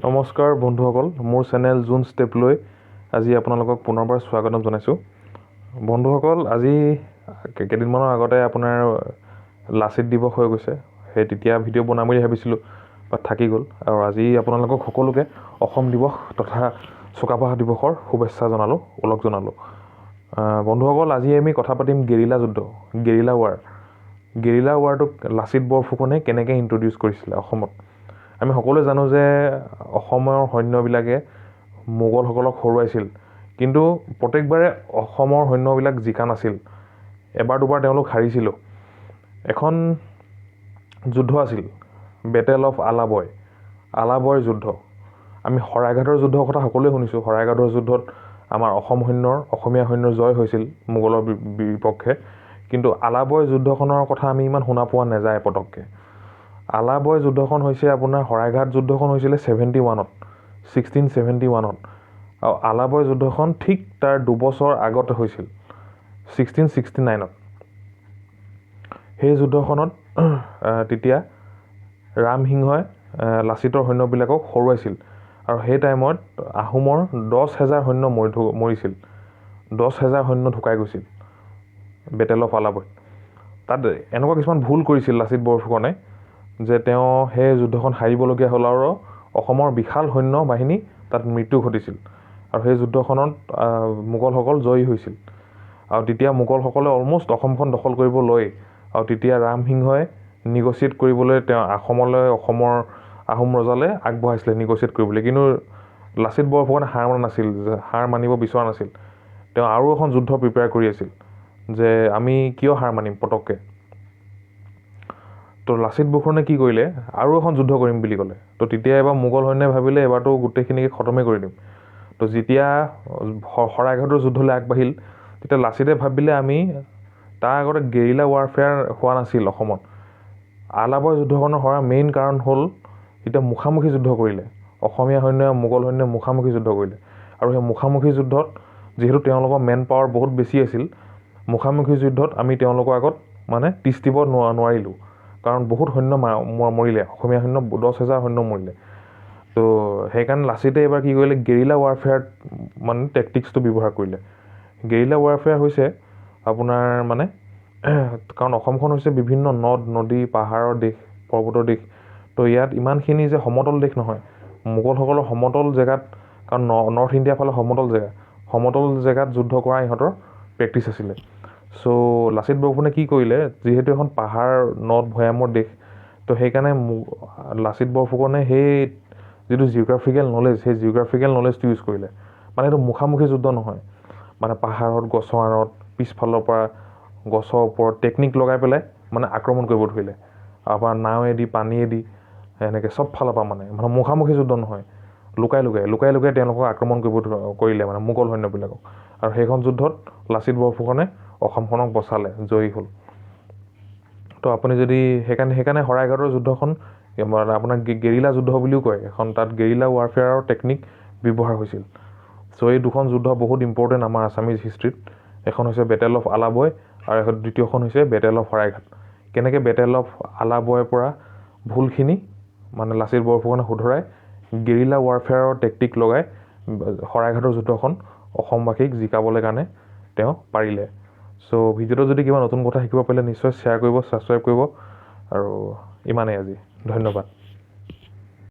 নমস্কাৰ বন্ধুসকল, মোৰ চেনেল জোন ষ্টেপলৈ আজি আপোনালোকক পুনৰবাৰ স্বাগতম জনাইছোঁ। বন্ধুসকল, আজি কেইদিনমানৰ আগতে আপোনাৰ লাচিত দিৱস হৈ গৈছে। সেই তেতিয়া ভিডিঅ' বনাম বুলি ভাবিছিলোঁ, বাট থাকি গ'ল। আৰু আজি আপোনালোকক সকলোকে অসম দিৱস তথা চুকাফা দিৱসৰ শুভেচ্ছা জনালোঁ, ওলগ জনালোঁ। বন্ধুসকল, আজি আমি কথা পাতিম গেৰিলা যুদ্ধ, গেৰিলা ৱাৰ। গেৰিলা ৱাৰটোক লাচিত বৰফুকনে কেনেকৈ ইণ্ট্ৰডিউচ কৰিছিলে অসমত? আমি সকলোৱে জানো যে অসমৰ সৈন্যবিলাকে মোগলসকলক হৰুৱাইছিল, কিন্তু প্ৰত্যেকবাৰে অসমৰ সৈন্যবিলাক জিকা নাছিল, এবাৰ দুবাৰ তেওঁলোক হাৰিছিলো। এখন যুদ্ধ আছিল, বেটেল অফ আলাবয়, আলাবয়ৰ যুদ্ধ। আমি শৰাইঘাটৰ যুদ্ধৰ কথা সকলোৱে শুনিছোঁ। শৰাইঘাটৰ যুদ্ধত আমাৰ অসম সৈন্যৰ, অসমীয়া সৈন্যৰ জয় হৈছিল মোগলৰ বিপক্ষে। কিন্তু আলাবয় যুদ্ধখনৰ কথা আমি ইমান শুনা পোৱা নাযায় পটককৈ। আলাবয় যুদ্ধখন হৈছে আপোনাৰ, শৰাইঘাট যুদ্ধখন হৈছিলে 71ত, 1671ত, আৰু আলাবয় যুদ্ধখন ঠিক তাৰ 2 বছৰ আগতে হৈছিল, 1669ত। সেই যুদ্ধখনত তেতিয়া ৰামসিংহই লাচিতৰ সৈন্যবিলাকক হৰুৱাইছিল আৰু সেই টাইমত আহোমৰ 10,000 সৈন্য মৰিছিল, 10,000 সৈন্য ঢুকাই গৈছিল বেটেল অফ আলাবয়ত। তাত এনেকুৱা কিছুমান ভুল কৰিছিল লাচিত বৰফুকনে যে তেওঁ সেই যুদ্ধখন হাৰিবলগীয়া হ'ল আৰু অসমৰ বিশাল সৈন্য বাহিনী তাত মৃত্যু ঘটিছিল। আৰু সেই যুদ্ধখনত মোগলসকল জয়ী হৈছিল আৰু তেতিয়া মোগলসকলে অলম'ষ্ট অসমখন দখল কৰিব লয়। আৰু তেতিয়া ৰামসিংহই নিগচিয়েট কৰিবলৈ তেওঁ অসমলৈ, অসমৰ আহোম ৰজালৈ আগবঢ়াইছিলে নিগচিয়েট কৰিবলৈ। কিন্তু লাচিত বৰফুকনে হাৰ মনা নাছিল, হাৰ মানিব বিচৰা নাছিল। তেওঁ আৰু এখন যুদ্ধ প্ৰিপেয়াৰ কৰি আছিল যে আমি কিয় হাৰ মানিম পটককৈ। তো লাচিত বৰফুকনে কি কৰিলে? আৰু এখন যুদ্ধ কৰিম বুলি ক'লে। তো তেতিয়া এবাৰ মোগল সৈন্যই ভাবিলে, এবাৰতো গোটেইখিনিকে খতমেই কৰি দিম। তো যেতিয়া শৰাইঘাটৰ যুদ্ধলৈ আগবাঢ়িল, তেতিয়া লাচিতে ভাবিলে, আমি তাৰ আগতে গেৰিলা ৱাৰফেয়াৰ হোৱা নাছিল অসমত। আলাবয় যুদ্ধখনৰ হোৱাৰ মেইন কাৰণ হ'ল এতিয়া মুখামুখি যুদ্ধ কৰিলে অসমীয়া সৈন্যই, মোগল সৈন্যই মুখামুখি যুদ্ধ কৰিলে। আৰু সেই মুখামুখি যুদ্ধত যিহেতু তেওঁলোকৰ মেন পাৱাৰ বহুত বেছি আছিল, মুখামুখি যুদ্ধত আমি তেওঁলোকৰ আগত মানে তিষ্ঠিব নোৱাৰিলোঁ, কাৰণ বহুত সৈন্য মৰিলে, অসমীয়া সৈন্য 10,000 সৈন্য মৰিলে। তো সেইকাৰণে লাচিতে এইবাৰ কি কৰিলে? গেৰিলা ৱাৰফেয়াৰ মানে টেকটিক্সটো ব্যৱহাৰ কৰিলে। গেৰিলা ৱাৰফেয়াৰ হৈছে আপোনাৰ মানে, কাৰণ অসমখন হৈছে বিভিন্ন নদ নদী, পাহাৰৰ দেশ, পৰ্বতৰ দেশ। তো ইয়াত ইমানখিনি যে সমতল দেশ নহয়। মোগলসকলৰ সমতল জেগাত, কাৰণ নৰ্থ ইণ্ডিয়াৰ ফালে সমতল জেগা, সমতল জেগাত যুদ্ধ কৰা ইহঁতৰ প্ৰেক্টিচ আছিলে। চ' লাচিত বৰফুকনে কি কৰিলে? যিহেতু এখন পাহাৰ, নদ, ভৈয়ামৰ দেশ, তো সেইকাৰণে লাচিত বৰফুকনে সেই যিটো জিঅ'গ্ৰাফিকেল নলেজ, সেই জিঅ'গ্ৰাফিকেল নলেজটো ইউজ কৰিলে। মানে এইটো মুখামুখি যুদ্ধ নহয়, মানে পাহাৰত, গছৰ আঁৰত, পিছফালৰ পৰা, গছৰ ওপৰত টেকনিক লগাই পেলাই মানে আক্ৰমণ কৰিব ধৰিলে। তাৰপৰা নাৱেদি, পানীয়েদি, এনেকৈ চব ফালৰ পৰা, মানে মুখামুখি যুদ্ধ নহয়, লুকাই লুকাই লুকাই লুকাই তেওঁলোকক আক্ৰমণ কৰিব কৰিলে, মানে মোগল সৈন্যবিলাকক। আৰু সেইখন যুদ্ধত লাচিত বৰফুকনে অসমখনক বচালে, জয়ী হ'ল। তো আপুনি যদি সেইকাৰণে শৰাইঘাটৰ যুদ্ধখন আপোনাৰ গেৰিলা যুদ্ধ বুলিও কয় এখন, তাত গেৰিলা ৱাৰফেয়াৰৰ টেকনিক ব্যৱহাৰ হৈছিল। চ' এই দুখন যুদ্ধ বহুত ইম্পৰ্টেণ্ট আমাৰ আছামিজ হিষ্ট্ৰীত। এখন হৈছে বেটেল অফ আলাবয় আৰু এখন দ্বিতীয়খন হৈছে বেটেল অফ শৰাইঘাট। কেনেকৈ বেটেল অফ আলাবয়ৰ পৰা ভুলখিনি মানে লাচিত বৰফুকনে শুধৰাই গেৰিলা ৱাৰফেয়াৰৰ টেকটিক লগাই শৰাইঘাটৰ যুদ্ধখন অসমবাসীক জিকাবলৈ কাৰণে তেওঁ পাৰিলে। চ' ভিডিঅ'টো যদি কিবা নতুন কথা শিকিব পাৰিলে নিশ্চয় শ্বেয়াৰ কৰিব, ছাবস্ক্ৰাইব কৰিব। আৰু ইমানেই আজি, ধন্যবাদ।